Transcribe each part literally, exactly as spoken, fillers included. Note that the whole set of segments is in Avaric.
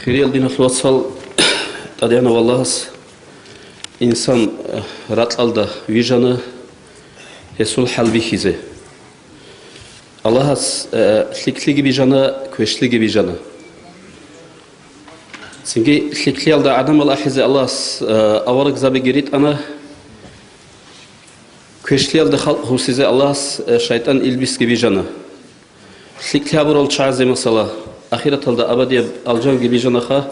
Хириял диналъул вацал, ТӀадегӀанав Аллагьас инсан, э, ракьалда вижана гьесул хӀалбихьизе. Аллагьас, э, лъикӀлъиги бижана, квешлъиги бижана. Цинги лъикӀлъиялда гӀадамал ахӀизе Аллагьас, э, аварагзабиги ритӀана, квешлъиялда халкъ гьусизе Аллагьас, э, шайтӀан илбисги бижана. ЛъикӀлъи гьабурал чагӀазе, масала, ахираталда абадияб алжанги бижанаха,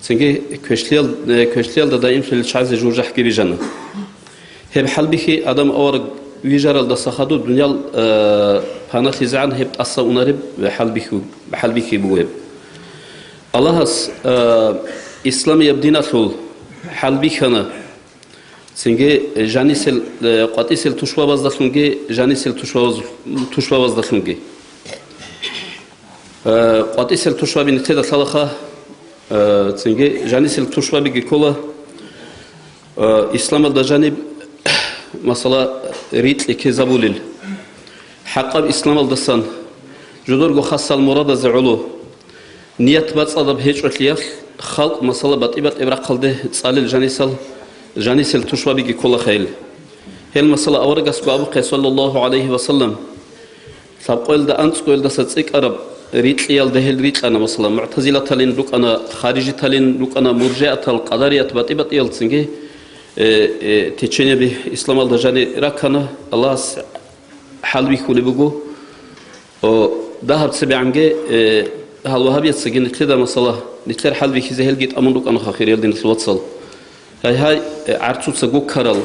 цинги квешлъиял-, э, квешлъиялда даимлъулел чагӀазе жужахӀги бижана. Гьеб хӀалбихьи адам авараг вижаралдаса хадуб дуниял, э, паналъизегӀан гьеб тӀаса унареб хӀалбихьу-, хӀалбихьи буго гьеб. Аллагьас, э, исламияб диналъул хӀалбихьана. Цинги жанисел, э, къватӀисел тушбабаздалъунги жанисел тушбабаз-, тушбабаздалъунги. Э, къватӀисел тушбаби нилъеда лъалаха, э, цинги жанисел тушбабиги ккола, э, исламалда жаниб, масала, рикьи ккезабулел. ХӀакъаб исламалдасан жодорго хасал мурадазе гӀоло. Ният бацӀцӀадаб гьечӀолъиялъ, халкъ, масала, батӀи-батӀияб рахъалде цӀалел жанисал, жанисел тушбабиги кколаха гьел. Гьел, масала, аварагасго абухъе, саллаллагьу гӀалайгьи ва саллам, лъабкъоялда анцӀгоялдаса цӀикӀкӀараб рикьиялда гьел рикьана, масала, мугӀтазилаталин рукӀана, харижиталин рукӀана, муржиатал, къадарият, батӀи-батӀиял цинги, э, э, течениеби исламалда жани раккана. Аллагьас хӀалбихьулеб буго. О, дагьаб цебегӀанги, э, гьал вагьабияцаги нилъеда, масала, нилъер хӀалбихьизе гьелги тӀамун рукӀанаха, хириял диналъул вацал. Гьай-гьай, э, гӀарцуца гуккарал,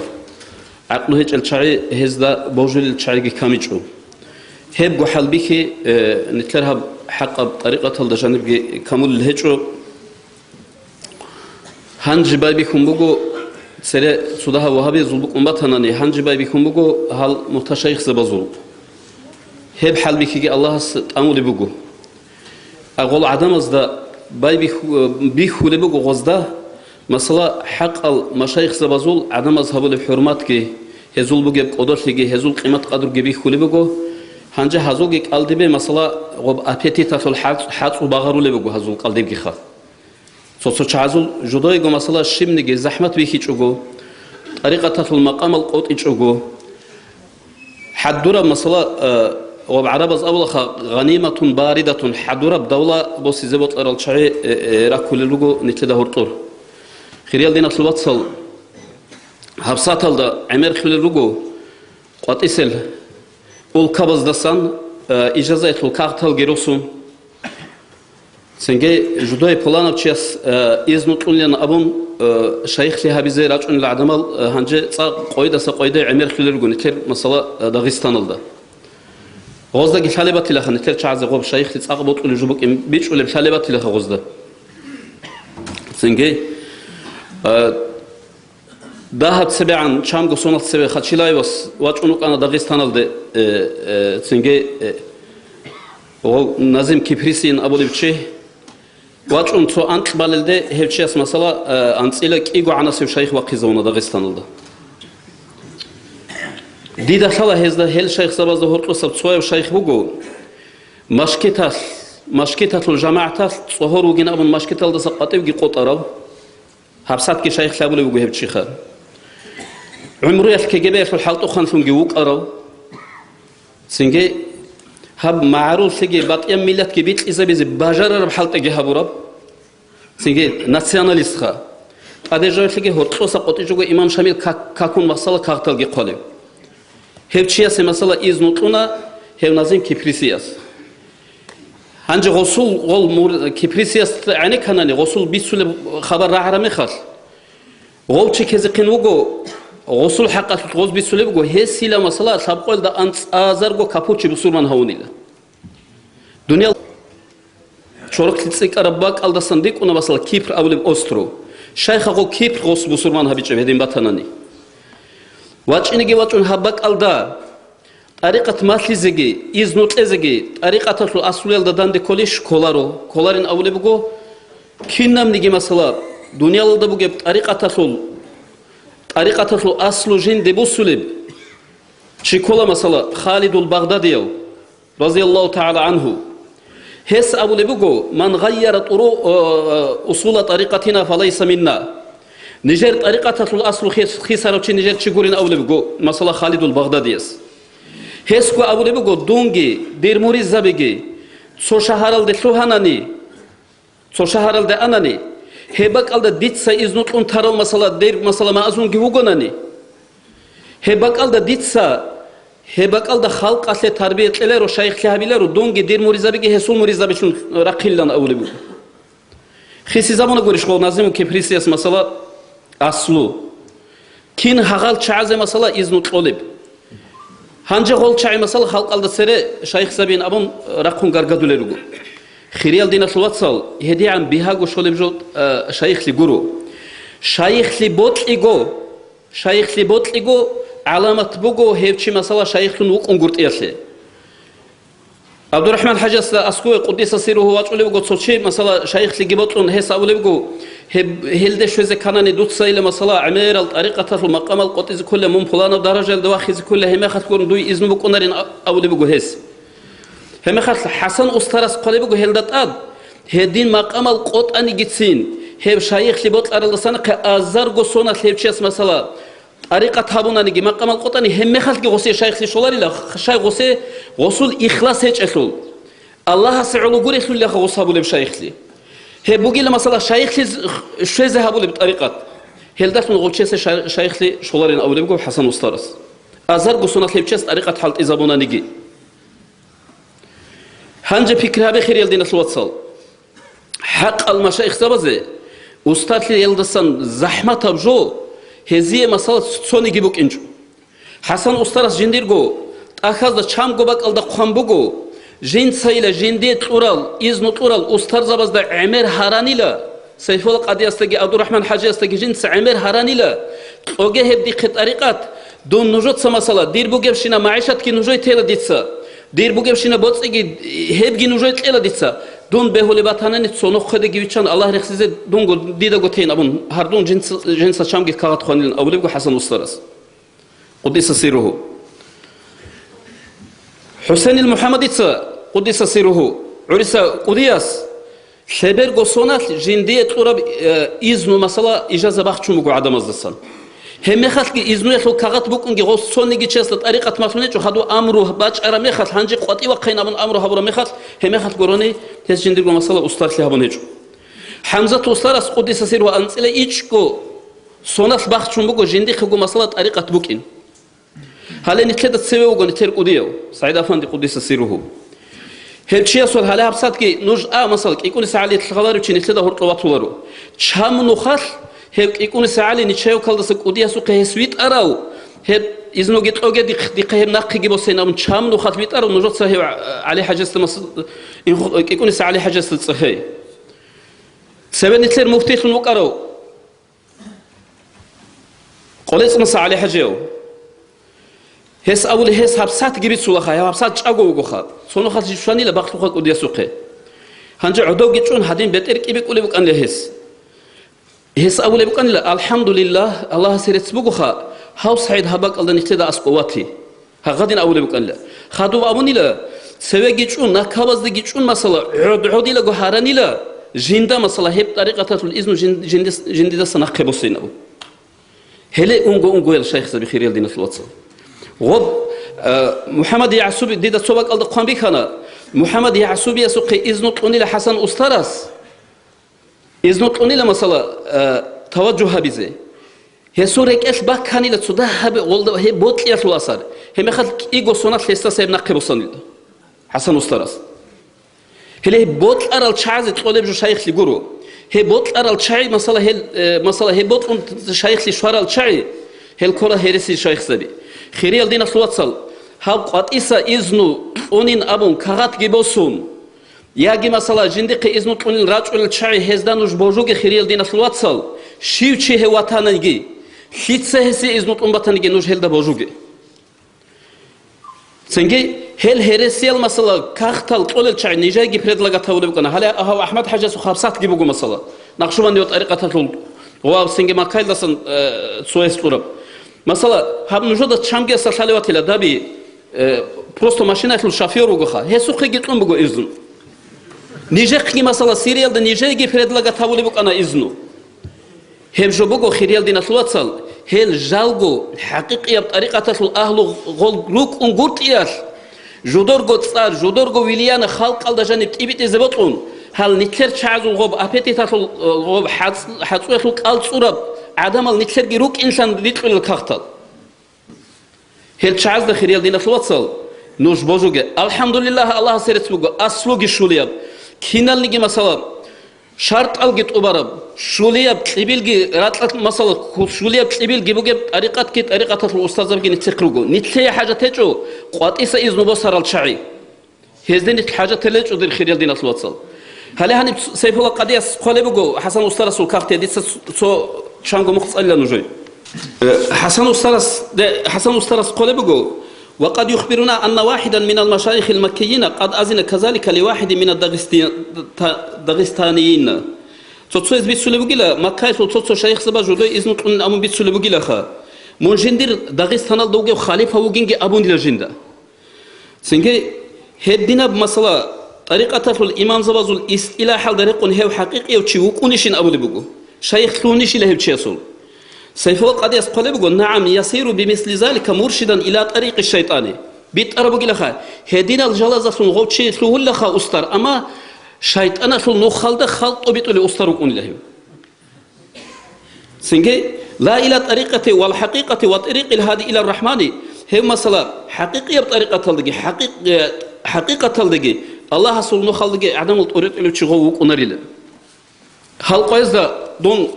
гӀакълу гьечӀел чагӀи гьезда божулел чагӀиги камичӀо. Гьебго хӀалбихьи, э, нилъер гьаб хӀакъаб тӀарикъаталда жанибги камулел гьечӀо. Гьанже байбихьун буго, цере цо дагьаб вагьабиязул букӀун батанани, гьанже байбихьун буго гьал мурташайихзабазул. Гьеб хӀалбихьиги Аллагьас тӀамулеб буго. Агъул гӀадамазда байбихь-, бихьулеб буго гъозда, масала, хӀакъал машайихзабазул гӀадамаз гьабулеб хӀурматги, гьезул бугеб кӀодолъиги, гьезул къимат-къадруги бихьулеб буго. Гьанже гьазулги кӀалдибе, масала, гъоб аппетиталъул хӀацӀ-, хӀацӀу багъарулеб буго гьазул кӀалдибгиха. Цо-цо чагӀазул жодойго, масала, щибниги захӀмат бихьичӀого, тӀарикъаталъул макъамал къотӀичӀого, хӀадураб, масала, э, гъоб гӀарабаз абулаха, гъаниматун баридатун, хӀадураб давла босизе бокьарал чагӀи, э, э, раккулел руго нилъеда гьоркьор. Хириял диналъул вацал, гьабсаталда гӀемер хилел руго къватӀисел улкабаздасан, э, ижазаялъул кагъталги росун. Цинги жудой пуланав чияс, э, изну кьунилан абун, э, шайихлъи гьабизе рачӀунел гӀадамал, э, гьанже цӀакъ къойдаса къойде гӀемер хилел руго нилъер, масала, э, Дагъистаналда. Гъоздаги лъалеб батилаха нилъер чагӀазе гъоб шайихлъи цӀакъ бокьулеб жо букӀин бичӀчӀулеб лъалеб батилаха гъозда. Цинги, э, Дагьаб цебегӀан чамго соналъ цебе Хачилаевас вачӀун вукӀана Дагъистаналде, э, э, цинги, э, гъов Назим Киприсиин абулев чи. ВачӀун цо анкь балелде гьев чияс, масала, э, анцӀила кӀиго гӀанасев шайх вахъизавуна Дагъистаналда. Дида лъала гьезда гьел шайхзабазда гьоркьосаб цояв шайх буго, машкиталъ, машкиталъул жамагӀаталъ цӀогьор вугин абун машкиталдаса къватӀивги къотӀарав. Гьабсатги шайх лъабулев вуго гьев чиха. ГӀумруялъ КГБ-ялъул хӀалтӀухъанлъунги вукӀарав. Цинги гьаб магӀаруллъиги батӀияб миллатги бикьизабизе бажарараб хӀалтӀиги гьабураб. Цинги националистха. ТӀадежавлъиги гьоркьоса къотӀичӀого имам Шамил как-, какун, масала, кагъталги хъвалев. Гьев чиясе, масала, изну кьуна гьев Назим Киприсияс. Гьанже гъосул гъол мур-, Киприсияс гӀенекканани, гъосул бицулеб хабар рагӀараб мехалъ, гъов чи ккезехъин вуго, гъосул хӀакъалъулъ гъоз бицулеб буго, гьесила, масала, лъабкъоялда анцӀазарго капурчи бусурман гьавунила. Дуниял чорохъе цӀикӀкӀараб бакӀалдасан дикӀуна, масала, Кипр абулеб остров. Щайха гъо Кипр гъос бусурман гьабичӀеб гьедин батанани. ВачӀинеги вачӀун гьаб бакӀалда тӀарикъат малъизеги, изну кьезеги, тӀарикъаталъул аслуялда данде кколищ кколаро, кколарин абулеб буго, кинабниги, масала, дуниялалда бугеб тӀарикъаталъул, тӀарикъаталъул аслу жинде бусулеб чи ккола, масала, Халидул Багъдадияв, разияллагьу тагӀала гӀангьу. Гьес абулеб буго: «Ман гъайяра тӀуру-, э, э, усула тӀарикъатина фалайса минна». Нижер тӀарикъаталъул аслу хис-, хисарав чи нижер чи гурин абулеб буго, масала, Халидул Багъдадияс. Гьесго абулеб буго: «Дунги, дир муридзабиги цо шагьаралде лъугьанани, цо шагьаралде анани, гьеб бакӀалда дица изну кьун тарав, масала, дир, масала, маъзунги вугонани, гьеб бакӀалда дица, гьеб бакӀалда халкъалъе тарбия кьеларо, шайихлъи гьабиларо, дунги дир муридзабиги гьесул муридзабилъун рахъилилан», — абулеб буго. Хисизабуна гурищ гъов Назиму Киприсияс, масала, аслу. Кин гьагъал чагӀазе, масала, изну кьолеб? Гьанже гъол чагӀи, масала, халкъалда цере шайихзабиин абун рахъун гаргадулел руго. Хириял диналъул вацал, гьедигӀан бигьаго щолеб жо, а, шайихлъи гуро. Шайихлъи бокьиго, шайихлъи бокьиго гӀаламат буго гьев чи, масала, шайихлъун вукӀун гуртӀиялъе. ГӀабдурахӀман ХӀажасда аскӀове, къуддиса сирругьу, вачӀулев вуго цо чи, масала, шайихлъиги бокьун, гьес абулеб буго: «Гьеб, гьелде щвезе кканани дуцайила, масала, гӀемерал тӀарикъаталъул макъамал къотӀизе кколила, мун пуланав даражалда вахизе кколила, гьебмехалъ гурун дуе изну букӀунарин», — а-, абулеб буго гьес. Гьебмехалъ ХӀасан устарас хъвалеб буго гьелда тӀад: «Гьедин макъамал къотӀанигицин, гьеб шайихлъи бокьаралдаса нахъе азарго соналъ гьев чияс, масала, тӀарикъат гьабунаниги, макъамал къотӀани, гьебмехалъги гъосе шайихлъи щоларила, х-, шай гъосе, гъосул ихлас гьечӀелъул, Аллагьасе гӀоло гурелъулилаха гъос гьабулеб шайихлъи. Гьеб бугила, масала, шайихлъи з-, х-, щвезе гьабулеб тӀарикъат. Гьелдалъун гъов чиясе шай-, шайихлъи щоларин абулеб буго ХӀасан устарас. Азарго соналъ гьев чияс тӀарикъат хӀалтӀизабунаниги». Гьанже пикри гьабе, хириял диналъул вацал. ХӀакъал машаихзабазе устарлъиялдасан захӀматаб жо, гьезие, масала, цониги букӀинчӀо. ХӀасан устарас жиндирго тӀахьазда чамго бакӀалда хъван буго, жинцайила жиндие кьурал, изну кьурал устарзабазда гӀемер гьаранила, Сайфулла къадиясдаги ГӀабдурахӀман ХӀажиясдаги жинца гӀемер гьаранила, кьоге гьеб дихъе тӀарикъат, дун нужеца, масала, дир бугебщина магӀишатги нужее тела дица, дир бугебщина боцӀиги гьебги нужее кьела дица, дун бегьулеб батанани цо нохъедаги виччан Аллагь рехсизе дунго дидаго тейин абун, гьардун жинца, жинца чамги кагъат хъванилан абулебго ХӀасан устарас. Къуддиса сирругьу. ХӀусейнил МухӀаммадица, къуддиса сирругьу, гӀуриса кӀудияс, лъеберго соналъ жиндие кьураб, э, изну, масала, ижаза бахчун буго гӀадамаздасан. Гьебмехалъги изнуялъул кагъат букӀунги гъос цониги чиясда тӀарикъат малъун гьечӀо, хадув амру бачӀараб мехалъ, гьанже къватӀивахъейин абун амру гьабураб мехалъ, гьебмехалъ гурони гьес жиндирго, масала, устарлъи гьабун гьечӀо. ХӀамзатул устарас, къуддиса сирругьу, анцӀила ичӀго соналъ бахчун буго жиндихъего, масала, тӀарикъат букӀин. Гьале нилъеда цеве вуго нилъер кӀудияв, СагӀид-афанди, къуддиса сирругьу. Гьев чиясул гьале гьабсагӀатги нуж а, масала, КӀикӀуниса ГӀали лъаларев чи нилъеда гьоркьов ватуларо. Чам нухалъ гьев КӀикӀуниса ГӀали ничаевкалдаса кӀудиясухъе гьес витӀарав, гьеб изнуги кьоге дихъ-, дихъе гьеб нахъеги босейин абун, чам нухалъ витӀарав нужеца гьев ГӀали ХӀажасда мас-, инх-, КӀикӀуниса ГӀали ХӀажасда цӀехей. Цеве нилъер муфтиялъун вукӀарав КъолецӀмаса ГӀали ХӀажияв. Гьес абули, гьес гьабсагӀатги бицулаха, гьаб гьабсагӀат чӀаго вугоха. Цо нухалъ жиб щванила бахлъуха кӀудиясухъе. Гьанже гӀодовги чӀун гьадин бетӀер кӀибикӀулеб букӀанила гьес. Гьес абулеб букӀанила: «АлхӀамдулиллагь, Аллагьасе рецц бугоха, гьав СагӀид гьаб бакӀалда нилъеда аскӀов вати». Гьагъадин абулеб букӀанила. Хадуб абунила, цевеги чӀун, накабаздаги чӀун, масала, гӀод-гӀодилаго гьаранила, жинда, масала, гьеб тӀарикъаталъул изну жин-, жиндис-, жиндидаса нахъе босейин абун. Гьеле унго-унгоял шайихзаби, хириял диналъул вацал. Гъоб, э, МухӀаммад ЯгӀсуби, дида цо бакӀалда хъван бихьана, МухӀаммад ЯгӀсубиясухъе изну кьунила ХӀасан устарас. Изну кьунила, масала, э, таваджугь гьабизе. Гьесул рекӀелъ бакканила цо дагьаб гъолда гьеб бокьиялъул асар. Гьебмехалъ кӀиго соналъ гьесдаса гьеб нахъе босанила ХӀасан устарас. Гьеле гьеб бокьарал чагӀазе кьолеб жо шайихлъи гуро. Гьеб бокьарал чагӀи, масала, гьел, э, масала, гьеб бокьун шайихлъи щварал чагӀи, гьел ккола гьереси шайихзаби. Хириял диналъул вацал, гьаб къватӀиса изну кьунин абун кагъатги босун, яги, масала, жиндихъе изну кьунин рачӀунел чагӀи гьезда нуж божуге, хириял диналъул вацал, щив чи гьев ватаниги, лъица гьесие изну кьун батаниги, нуж гьелда божуге. Цинги гьел гьересиял, масала, кагътал кьолел чагӀи нижайги предлагат гьавулеб букӀана. Гьале гьав АхӀмад ХӀажиясухъ гьабсагӀатги буго, масала, Накъшубандиял тӀарикъаталъул ва цинги Маккайилдасан, э, цояс кьураб. Масала, гьаб нужеда чамгиясда лъалев ватила, Даби, э, просто машинаялъул шофёр вугоха, гьесухъеги кьун буго изну. Нижехъги, масала, Сириялда нижееги предлагать гьабулеб букӀана изну. Гьеб жо буго, хириял диналъул вацал, гьел жалго хӀакъикъияб тӀарикъаталъул агьлу гъол рукӀун гуртӀиялъ, жудорго цӀар, жудорго вилияна халкъалда жаниб тӀибитӀизе бокьун, гьал нилъер чагӀазул гъоб аппетиталъул, гъоб хӀацӀ-, хӀацӀуялъул кӀал цӀураб гӀадамал нилъерги рукӀинлъан рикьулел кагътал. Гьел чагӀазда, хириял диналъул вацал, нуж божуге. АлхӀамдулиллагь, Аллагьасе рецц буго, аслуги щулияб, киналниги, масала, шартӀалги тӀубараб, щулияб кьибилги ракьалъ, масала, щулияб кьибилги бугеб тӀарикъатги, тӀарикъаталъул устазабги нилъехъ руго. Нилъее хӀажат гьечӀо къватӀиса изну босарал чагӀи. Гьезде нилъ хӀажат гьечӀо, дир хириял диналъул вацал. Гьале гьаниб Сайфулла къадияс хъвалеб буго ХӀасан устарасул кагътиялъ, дица цо чанго мухъ цӀалила нужее. Э, ХӀасан устарас, де, ХӀасан устарас хъвалеб буго: «Ва къад юхбируна анна вахидан минал машаихил маккийина къад азина казалика ли вахидин мина дагъисти-, та-, дагъистанийина». Цо-цояз бицулеб бугила, Маккаялъул цо-цо шайихзаба жудой изну кьунин абун бицулеб бугилаха. Мун жиндир Дагъистаналда вугев халифа вугинги абунила жинда. Цинги гьединаб масала, тӀарикъаталъул имамзабазул истилахӀалда рекъон гьев хӀакъикъияв чи вукӀунищин абулеб буго, шайихлъунищила гьев чиясул. Сайфулла къадияс хъвалеб буго: «НагӀам, ясиру бимисли залика муршидан ила тӀарикъи шайтӀани». БитӀараб бугилаха, гьединал жалазалъун гъов чи лъугьуллаха устар, амма шайтӀаналъул нухалда халкъ тӀобитӀулев устар вукӀунила гьев. Цинги, ла иля тӀарикъати вал хӀакъикъати ва тӀарикъил гьади иля рахмани, гьев масала, хӀакъикъияб тӀарикъаталдаги, хӀакъикъ-, э, хӀакъикъаталдаги, Аллагьасул нухалдаги гӀадамал тӀоритӀулев чи гъов вукӀунарила. Гьал къоязда дун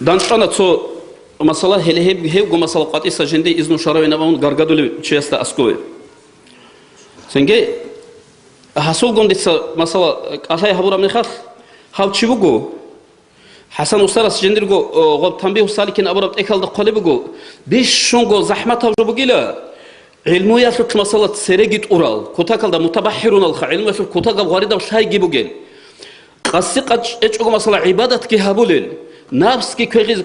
данчӀвана цо масала, гьеле гьеб-, гьевго масала къватӀиса жинде изну шаравинаб абун гаргадулев чиясда аскӀове. Цинги, гьасулгун дица масала кӀалъай гьабураб мехалъ, гьав чи вуго? ХӀасан устарас жиндирго, о, гъоб Танбиху саликин абураб тӀехьалда хъвалеб буго, бищунго захӀматаб жо бугила, гӀилмуялъулъ масала цереги тӀурал, кутакалда мутабаххируналха, гӀилмуялъулъ кутакаб гъваридаб лъайги бугел, къаси-къачӀ гьечӀого масала гӀибадатги гьабулел, напсги квегъизе,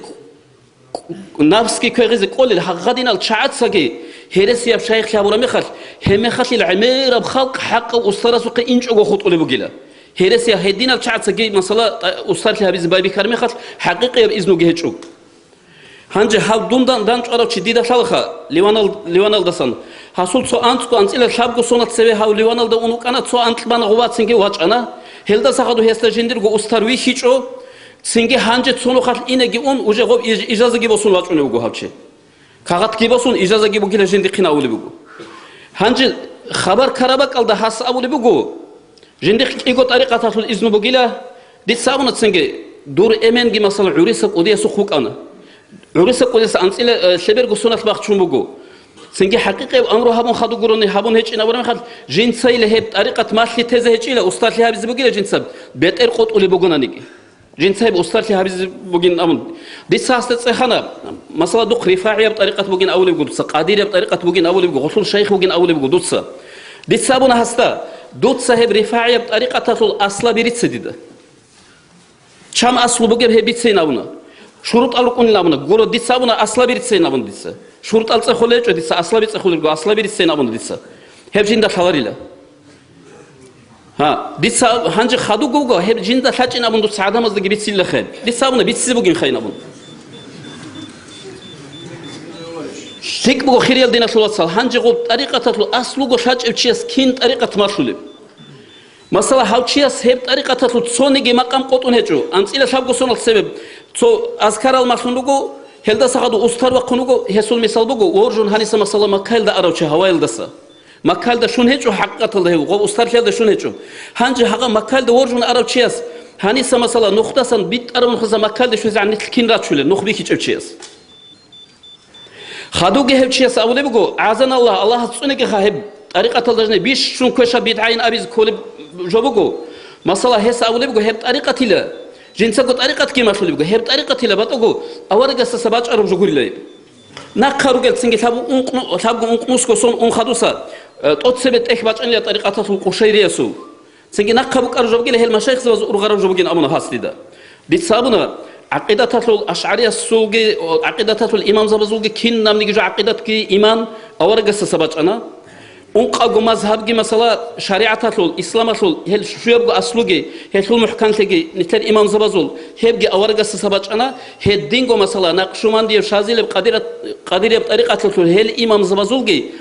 напсги квегъизе кӀолел гьагъадинал чагӀацаги гьересияб шайихлъи гьабураб мехалъ, гьеб мехалъил гӀемераб халкъ хӀакъав устарасухъе инчӀого хутӀулеб бугила. Гьересияб гьединал чагӀацаги, масала, устарлъи гьабизе байбихьараб мехалъ, хӀакъикъияб изнуги гьечӀо. Гьанже гьав дун дан-, данчӀварав чи дида лъалаха, Ливанал-, Ливаналдасан. Гьасул цо анцӀго анцӀила лъабго соналъ цеве гьав Ливаналда ун вукӀана, цо анкь бана гъувацинги вачӀана. Гьелдаса хадуб гьесда жиндирго устар вихьичӀо, цинги гьанже цо нухалъ инеги ун, уже гъоб иж-, ижазаги босун вачӀунев вуго гьав чи. Кагъатги босун, ижазаги бугила жиндихъин абулеб буго. Гьанже хабар карабакӀалда гьас абулеб буго, жиндихъ кӀиго тӀарикъаталъул изну бугила, дица абуна цинги, дур эменги, масала, ГӀуриса кӀудиясухъ вукӀана. ГӀуриса кӀудияс анцӀила, э, лъеберго соналъ бахчун буго. Цинги хӀакъикъияб амру гьабун хадур гурони гьабун гьечӀин абураб мехалъ, жинцайила гьеб тӀарикъат малъи тезе гьечӀила, устарлъи гьабизе бугила жинцаб, бетӀер къотӀулеб бугонаниги. Жинцайиб устарлъи гьабизе бугин абун. Дица гьасда цӀехана, масала, духъ рифагӀияб тӀарикъат бугин абулеб буго дуца, къадирияб тӀарикъат бугин абулеб буго, гъолъул шайх бугин абулеб буго дуца. Дица абуна гьасда, дуца гьеб рифагӀияб тӀарикъаталъул аслаби рице дида. Чам аслу бугеб гьеб бицейин абуна. ШурутӀал рукӀунин абуна. Гуро, дица абуна, аслаби рицейин абуна дица. ШурутӀал цӀехолел гьечӀо дица, аслаби цӀехолел руго, аслаби рицейин абуна дица. Гьеб жинда лъаларила. Гьа, дица гьанже хадуб буго, гьеб жинда лъачӀин абун дуца гӀадамаздаги бицилла хен. Дица абуна, бицизе бугин хейин абун. ЛъикӀ буго, хириял диналъул вацал, гьанже гъуб тӀарикъаталъул аслуго лъачӀев чияс кин тӀарикъат малъулеб? Масала, гьав чияс гьеб тӀарикъаталъул цониги макъам къотӀун гьечӀо, анцӀила лъабго соналъ цебе цо азкарал малъун руго, гьелдаса хадуб устар вахъун вуго, гьесул мисал буго, воржун гьаниса, масала, Маккаялда арав чи гьаваялдаса. Маккалда щун гьечӀо, хӀакъикъаталда гьев гъов устарлъиялда щун гьечӀо. Гьанже гьагъа Маккалда воржун арав чияс гьаниса, масала, нухдасан битӀарав нухаса Маккалде щвезегӀан нилъ кин рачулел, нух бихьичӀев чияс? Хадуги гьев чияс абулеб буго, гӀазаналлагь, Аллагьас цӀунегиха гьеб тӀарикъаталда жине бищун квешаб бидгӀайин абизе кколеб жо буго. Масала, гьес абулеб буго, гьеб тӀарикъатила, жинцаго тӀарикъатги малъулеб буго, гьеб тӀарикъатила батӀаго аварагасдаса бачӀараб жо гурила гьеб. Нахъа ругел цинги лъабго ункъну-, лъабго ункънусго сон ун хадуса, э, тӀоцебе тӀехь бачӀанила тӀарикъаталъул къушайриясул. Цинги нахъа букӀараб жо бугила гьел машайихзабазул ургъараб жо бугин абуна гьас дида. Дица абуна, гӀакъидаталъул ашгӀариясулги, о, гӀакъидаталъул имамзабазулги кинабниги жо гӀакъидатги иман аварагасдаса бачӀана. Ункъаго мазгьабги, масала, шаригӀаталъул, исламалъул, гьел щуябго аслуги, гьелъул мухӀканлъиги, нилъер имамзабазул, гьебги аварагасдаса бачӀана, гьединго, масала, накъшубандияб, шазилияб, къадират-, къадирияб тӀарикъаталъул гьел имамзабазулги,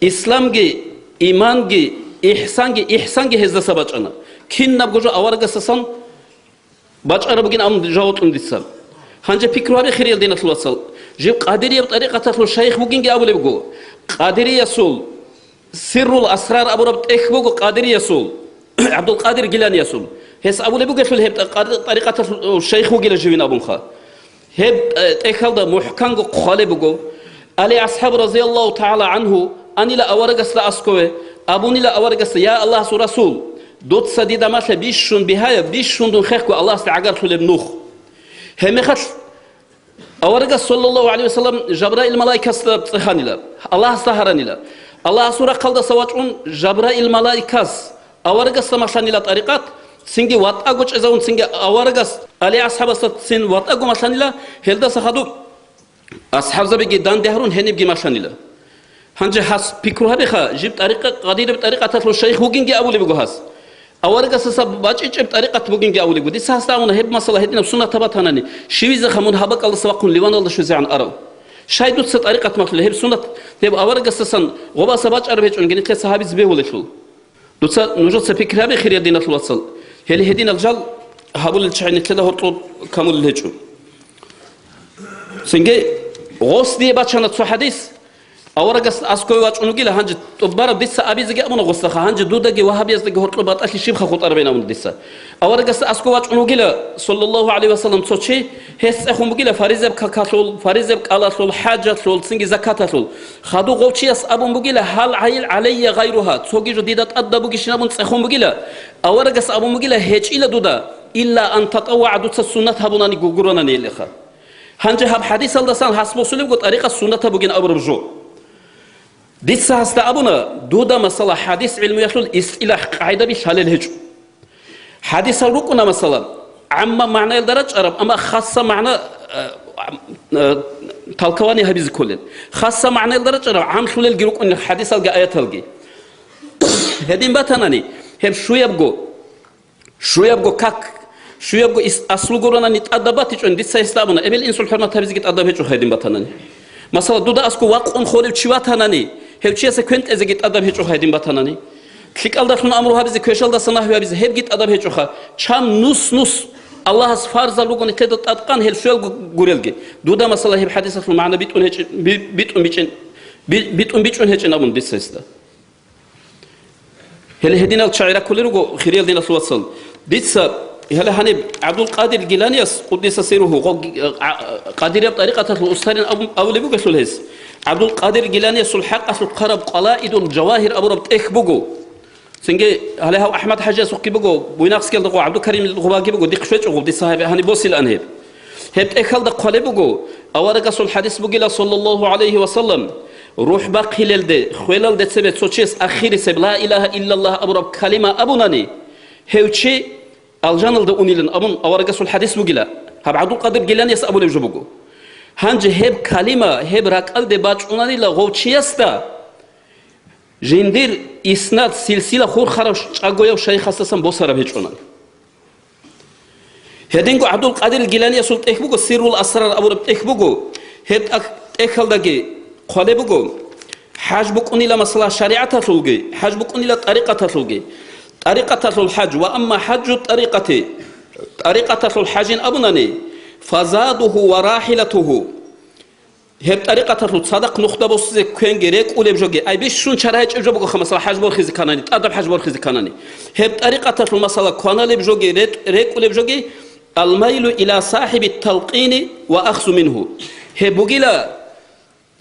исламги, иманги, ихсанги, ихсанги гьездаса бачӀана. Кинабго жо аварагасдасан бачӀараб бугин абун жаваб кьун дица. Гьанже пикру гьабе, хириял диналъул вацал. Жив къадирияб тӀарикъаталъул шайх вугинги абулеб буго. Къадириясул Сиррул Асрар абураб тӀехь буго къадириясул, ГӀабдулкъадир Гиланиясул. Гьес абулеб бугелъул гьеб тӀа-, къади-, тӀарикъаталъул шайх вугила живин абунха. Гьеб, э, тӀехьалда мухӀканго хъвалеб буго. Али асхӀаб, разияллагьу тагӀала гӀангьу, анила аварагасда аскове, абунила аварагасда: «Я Аллагьасул Расул, дуца дида малъа бищун бигьаяб, бищун дун хехго Аллагьасда гӀагарлъулеб нух». Гьебмехалъ аварагас, саллаллагьу гӀалайгьи вассалам, Жабраил малаикасда цӀеханила, Аллагьасда гьаранила. Аллагьасул рахъалдаса вачӀун Жабраил малаикас аварагасда малъанила тӀарикъат, цинги ватӀаго чӀезавун, цинги аварагас Али асхӀабасда цин ватӀаго малъанила, гьелдаса хадуб асхӀабзабиги данде гьарун гьенибги малъанила. Гьанже гьас пикру гьабеха, жиб тӀарикъа-, къадираб тӀарикъаталъул шайх вугинги абулеб буго гьас. Аварагасдаса бачӀичӀеб тӀарикъат бугинги абулеб буго. Дица гьасда абуна, гьеб масала гьединаб суннатаб батанани, щивизеха мун гьаб бакӀалдаса вахъун ливаналда щвезегӀан арав? Щай дуца тӀарикъат малъулеб? Гьеб суннат, гьеб аварагасдасан гъобаса бачӀараб гьечӀонги нилъеца гьабизе бегьулелъул. Дуца, нужеца пикри гьабе, хириял диналъул вацал, гьел гьединал жал гьабулел чагӀи нилъеда гьоркьоб камулел гьечӀо. Цинги гъос дие бачана цо хӀадис, аварагас аскове вачӀун вугила, гьанже тӀубараб дица абизеги абуна гъосдаха, гьанже дудаги вагьабияздаги гьоркьоб батӀалъи щибха хутӀарабин абуна дица. Аварагас аскове вачӀун вугила, саллаллагьу гӀалайгьи вассалам, цо чи, гьес цӀехун бугила фаризаб какалъул, фаризаб кӀалалъул, хӀажалъул, цинги закаталъул. Хадуб гъов чияс абун бугила: «Гьал гӀайил гӀалайя гъайругьа», цоги жо дида тӀадаб бугищин абун цӀехун бугила. Аварагас абун бугила: «ГьечӀила дуда, илла ан татаввагӀа, дуца суннат гьабунани гугуронани гьелеха». Гьанже гьаб хӀадисалдасан гьас босулебго тӀарикъат суннатаб бугин абураб жо. Дица гьасда абуна, дуда, масала, хӀадис гӀилмуялъул истилахӀ къагӀидаби лъалел гьечӀо. ХӀадисал рукӀуна, масала, гӀамма магӀнаялда рачӀараб, амма хасса магӀна, э, э, толкование гьабизе кколел. Хасса магӀнаялда рачӀараб гӀамлъулелги рукӀунел хӀадисалги аяталги. Гьедин батанани, гьеб щуябго, щуябго как, щуябго ис-, аслу гуронани тӀадаб батичӀони, дица гьесда абуна, эбел-инсул хӀурмат гьабизеги тӀадаб гьечӀо гьедин батанани. Масала, дуда асго вакъун холев чи ватанани, гьев чиясе квен тӀезеги тӀадаб гьечӀоха гьедин батанани. ЛъикӀалдалъун амру гьабизе, квешалдаса нагьви гьабизе, гьебги тӀадаб гьечӀоха. Чам нус-нус Аллагьас фарзал руго нилъеда тӀадкъан гьел щуялго гурелги. Дуда, масала, гьеб хӀадисалъул магӀна битӀун гьечӀи-, би-, битӀун бичӀин, би-, битӀун бичӀун гьечӀин абун дица гьесда. Гьеле гьединал чагӀи раккулел руго, хириял диналъул вацал. Дица, гьеле гьаниб ГӀабдулкъадир Гиланияс, къуддиса сирругьу, гъо-, а, а, къадирияб тӀарикъаталъул устарин абун, абулеб бугелъул гьес, ГӀабдулкъадир Гиланиясул хӀакъалъулъ хъвараб Къалаидул Жавагьир абураб тӀехь буго. Цинги гьале гьав АхӀмад ХӀажиясухъги буго, Буйнакскиялда гъо ГӀабдулкарим гъубаги буго, дихъ щвечӀо гъуб, дица гьаб-, гьаниб босилан гьеб. Гьеб тӀехьалда хъвалеб буго, аварагасул хӀадис бугила, саллаллагьу гӀалайгьи ва саллам, рухӀ бахъилелде, хвелалде цебе цо чияс ахирисеб ла илагьа иллаллагь абураб калима абунани, гьев чи алжаналда унилан абун аварагасул хӀадис бугила. Гьаб ГӀабдулкъадир Гиланияс абулеб жо буго. Гьанже гьеб калима, гьеб ракӀалде бачӀунанила гъов чиясда, жиндир иснад, силсила хурхарав ш-, чӀагояв шайхасдасан босараб гьечӀони. Гьединго ГӀабдулкъадир Гиланиясул тӀехь буго, Сиррул Асрар абураб тӀехь буго. Гьеб тӀах-, тӀехьалдаги хъвалеб буго, хӀаж букӀунила масала шаригӀаталъулги, хӀаж букӀунила тӀарикъаталъулги. ТӀарикъаталъул хӀаж ва амма хӀажу тӀарикъати, тӀарикъаталъул хӀажин абунани, фазадуху ва рахӀилатуху. Гьеб тӀарикъаталъул цадахъ нухда босизе квенги рекӀулеб жоги, ай бищун чара гьечӀеб жо бугоха, масала, хӀаж борхизе кканани, тӀадаб хӀаж борхизе кканани. Гьеб тӀарикъаталъул, масала, кваналеб жоги, ретӀ-, рекӀулеб жоги, алмайлу иля сахӀиби талкъини ва ахзу мингьу. Гьеб бугила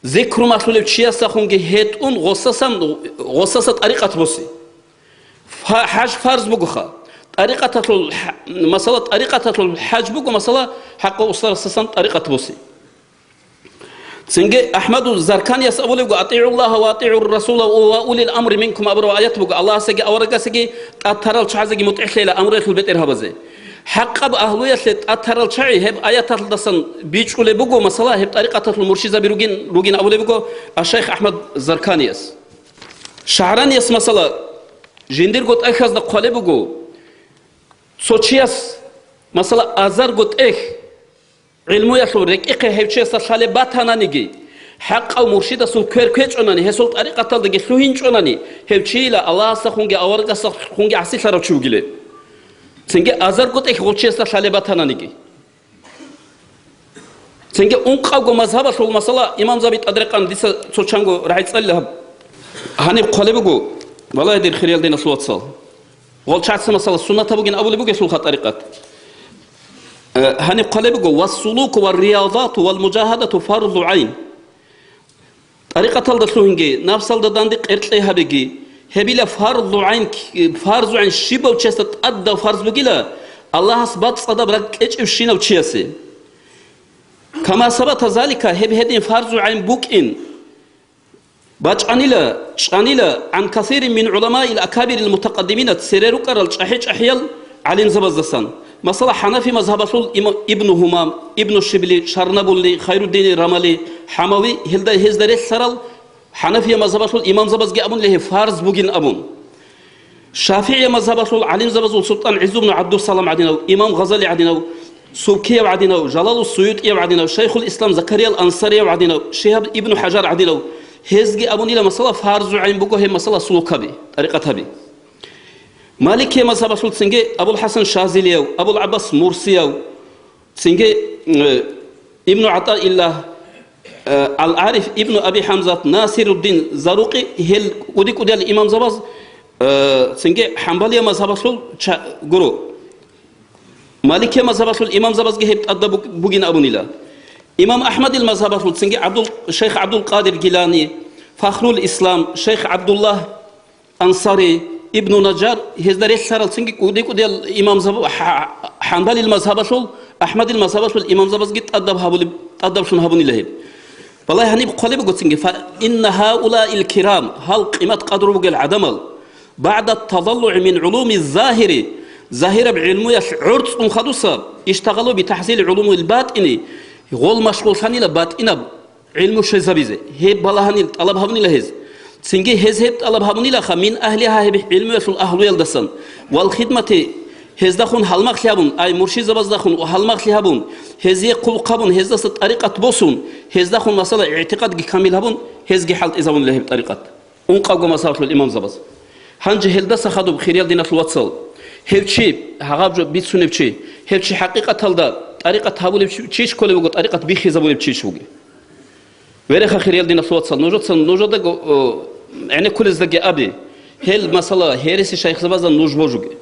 зикру малъулев чиясдахунги гьетӀун гъосасан, гъосаса тӀарикъат боси. Фа-, хӀаж фарз бугоха. ТӀарикъаталъул хӀ-, масала, тӀарикъаталъул хӀаж буго, масала, хӀакъа устарасдасан тӀарикъат боси. Цинги АхӀмаду Зарканияс абулебго: «АтӀигӀуллагьа ва атӀигӀур расула ва улил амри минкум» абураб аят буго, Аллагьасаги аварагасаги тӀад тарал чагӀазеги мутӀигӀлъейила амруялъул бетӀер гьабазе. ХӀакъаб агьлуялъе тӀад тарал чагӀи гьеб аяталдасан бичӀчӀулеб буго, масала, гьеб тӀарикъаталъул муршидзаби ругин, ругин абулеб буго аш-шайх АхӀмад Зарканияс. ШагӀранияс, масала, жиндирго тӀехьазда хъвалеб буго, цо чияс, масала, азарго тӀехь гӀилмуялъул рекӀехъе гьев чиясда лъалеб батананиги, хӀакъав муршидасул квер кквечӀонани, гьесул тӀарикъаталдаги лъугьинчӀонани, гьев чийила Аллагьасдахунги аварагасдахунги гӀасилъарав чи вугилан. Цинги азарго тӀехь гъов чиясда лъалеб батананиги. Цинги ункъавго мазгьабалъул, масала, имамзаби тӀадрекъан дица цо чанго рагӀицӀалила гьаб. Гьаниб хъвалеб буго, валлагь, дир хириял диналъул вацал. Гъолчаца, масала, суннатаб бугин абулеб бугелъулха тӀарикъат. Э, гьаниб хъвалеб буго: «Вассулуку ва риядату вал мужагьадату фарзу гӀайн». ТӀарикъаталда лъугьинги, напсалда данде къеркьей гьабиги, гьебила фарзу гӀайн, фарзу гӀайн щибав чиясда тӀадав фарз бугила, Аллагьас бацӀцӀадаб ракӀ кьечӀевщинав чиясе. Кама сабата залика, гьеб гьедин фарзу гӀайн букӀин. БачӀанила, чӀанила, гӀан касирин мин гӀуламаил акабирил мутакъаддимина, цере рукӀарал чӀахӀи-чӀахӀиял гӀалимзабаздасан. Масала, хӀанафи мазгьабалъул има-, Ибну Гьумам, Ибну Шибли, Шарнабулли, Хайруддини Рамали, ХӀамави, гьелда, гьезда релълъарал хӀанафия мазгьабалъул имамзабазги абун легьи фарз бугин абун. ШафигӀия мазгьабалъул гӀалимзабазул султӀан ГӀиззубну ГӀабдуссалам гӀадинав, имам Гъазали гӀадинав, Субкияв гӀадинав, Жалалу СуютӀияв гӀадинав, Шайхул Ислам Закариял Ансарияв гӀадинав, Шигьаб ибну ХӀажар гӀадинав, гьезги абунила, масала, фарзу гӀайн буго гьеб, масала, сулукаби, тӀарикъатаби. Маликия мазгьабалъул цинги Абул ХӀасан Шазилияв, Абул ГӀаббас Мурсияв, цинги, э, Ибну ГӀатаиллагь, э, Ал-Ариф ибну Аби ХӀамзат, Насируддин Зарукъи, гьел кӀуди-кӀудиял имамзабаз, э, цинги хӀамбалия мазгьабалъул ча-, гуро. Маликия мазгьабалъул имамзабазги гьеб тӀадаб буг-, бугин абунила. Имам АхӀмадил мазгьабалъул цинги ГӀабдул-, шайх ГӀабдул-Къадир Гилани, Фахрул Ислам, шайх ГӀабдуллагь Ансари, Ибну Наджар, гьезда релълъарал цинги кӀуди-кӀудиял имамзаб-, хӀа-, хӀанбалил мазгьабалъул, АхӀмадил мазгьабалъул имамзабазги тӀадаб гьабулеб-, тӀадаблъун гьабунила гьеб. Валлагь, гьаниб хъвалеб буго цинги: «Фа инна гьаулаил кирам», гьал къимат-къадру бугел гӀадамал, «баъда талаллугӀи мин гӀулуми загьири», загьираб гӀилмуялъ гӀорцӀун хадуса, «иштагъалу битахсили гӀулумил батӀини», гъол машгъуллъанила батӀинаб гӀилму щвезабизе. Гьеб балагьанил тӀалаб гьабунила гьез. Цинги гьез гьеб тӀалаб гьабунилаха мин агьлиха, гьеб гӀилмуялъул агьлуялдасан, вал хидмати, гьездахун гьалмагълъи гьабун, ай муршизабаздахун гьалмагълъи гьабун, гьезие хъулухъ гьабун, гьездаса тӀарикъат босун, гьездахун, масала, игӀтикъадги камил гьабун, гьезги хӀалтӀизабунила гьеб тӀарикъат. Ункъавго мазгьабалъул имамзабаз. Гьанже гьелдаса хадуб, хириял диналъул вацал, гьев чи, гьагъаб жо бицунев чи, гьев чи хӀакъикъаталда тӀарикъат гьабулев чи, чийищ кколев вуго, тӀарикъат биххизабулев чийищ вуго? Вереха, хириял диналъул вацал, нужеца, нужедаго, о, гӀенеккулездаги аби, гьел, масала, гьереси шайхзабазда нуж божуге.